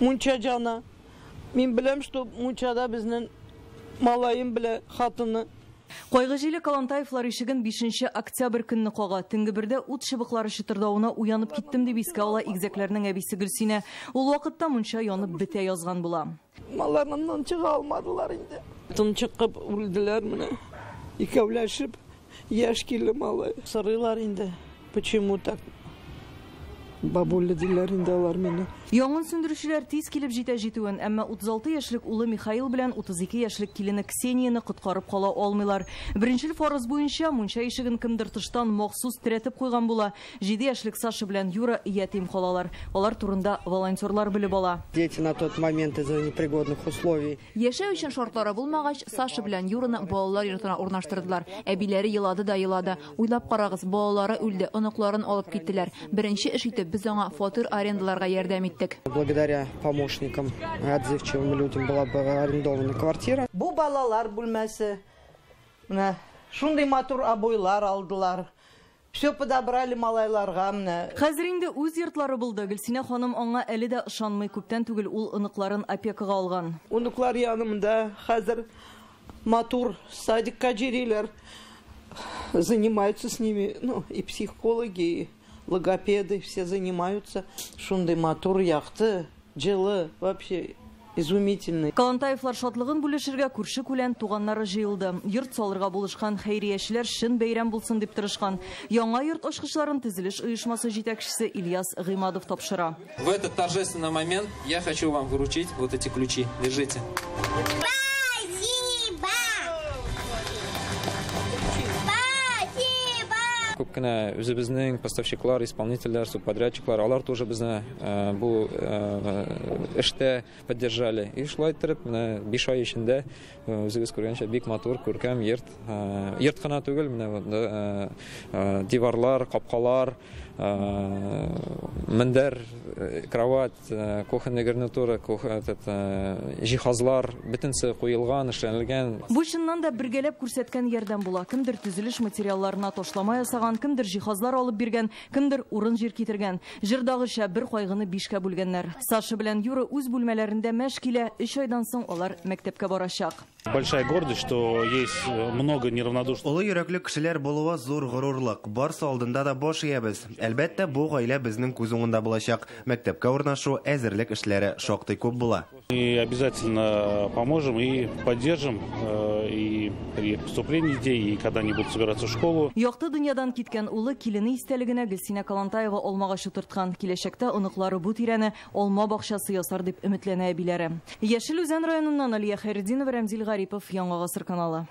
Мунча яна. Мин беләм, что мунчада безнең малаем белән хатыны. Кайгы җиле Калантаевлар ишеген 5 октябрь көнне кага. Төнге бердә ут чыбыклары чытырдавына уянып киттем дип искә ала игезәкләрнең әбисе Гөлсинә. Ул вакытта мунча янып бетә язган була. Малларыннан чыга алмадылар инде. Тончыгып үлделәр менә. Икәүләшеп яшь киле малай. Сорыйлар инде, почему так? Бабуля диләр инде алар мине. Янгын сүндерүчеләр тиз килеп җитә җитүен, әмма 36 яшьлек улы Михаил белән 32 яшьлек килене Ксенияне коткарып кала алмыйлар. Беренчел фараз буенча мунча ишеген кемдер тыштан махсус терәтеп куйган була. 7 яшьлек Саша белән Юра ятим калалар. Алар турында волонтерлар белеп ала. Дети на тот момент из-за непригодных условий. Яшәү өчен шартлары булмагач, Саша белән Юраны балалар йортына урнаштырдылар. Әбиләре елады да елады. Уйлап карагыз, балалары үлде, оныкларын алып киттеләр. Беренче эш итеп без аңа фатир арендаларга ярдәм иттек. Благодаря помощникам, отзывчивым людям была бы арендована квартира. Бу балалар бүлмәсе. Менә шундый матур обойлар алдылар. Все подобрали малайларга менә. Хәзер инде үз йортлары булды. Гөлсинә ханым аңа әле дә ышанмый. Күптән түгел ул оныкларын опекага алган. Оныклар янымда хәзер матур садикка йөриләр. Занимаются с ними, ну, и психологи, и логопеды, все занимаются. Шундый матур якты, җылы, вообще изумительный. Калантаевлар шатлыгын бүлешергә күрше күлән туганнары җыелды. Йорт салырга булышкан хәйриячеләр чын бәйрәм булсын дип тырышкан. Яңа йорт ачкычларын төзелеш оешмасы җитәкчесе Ильяс Гыймадов тапшыра. В этот торжественный момент я хочу вам вручить вот эти ключи. Держите. Спасибо! Спасибо! Күп кенә үзебезнең поставщиклар, исполнительләр, субподрядчиклар, алар тоже безне бу эштә поддержали. И шулай иттереп, менә 5 ай эчендә үзегез күргәнчә бик матур, күркәм йорт. Йорт кына түгел, менә диварлар, капкалар, мендәр, кровать, кухонный гарнитура, җиһазлар, бөтенесе куелган, эшләнелгән. Бу чыннан да бергәләп күрсәткән ярдәм була. Кемдер төзелеш материалларына ташлама ясаган, кемдер җиһазлар алып биргән, кемдер урын-җир китергән. Җырдагыча бер кайгыны бишкә бүлгәннәр. Саша белән Юра үз бүлмәләрендә мәш килә, 3 айдан соң алар мәктәпкә барачак. Большая гордость, что есть много неравнодушных. Олы йөрәкле кешеләр булуы зур горурлык. Барсы алдында да баш иябез. Әлбәттә, бу гаилә безнең күз уңында булачак. Мәктәпкә урнашу, әзерлек эшләре шактый күп була. И обязательно поможем и поддержим и при поступлении детей, и когда они будут собираться в школу. Якты дөньядан киткән улы килене истәлегенә Гөлсинә Калантаева алмагач утырткан. Киләчәктә оныклары бу тирәне алма бакчасы ясар дип өметләнә әбиләре. Яшел Үзән районыннан Алия Хәйретдинова, Рәмзил Гарипов, Яңа Гасыр каналы.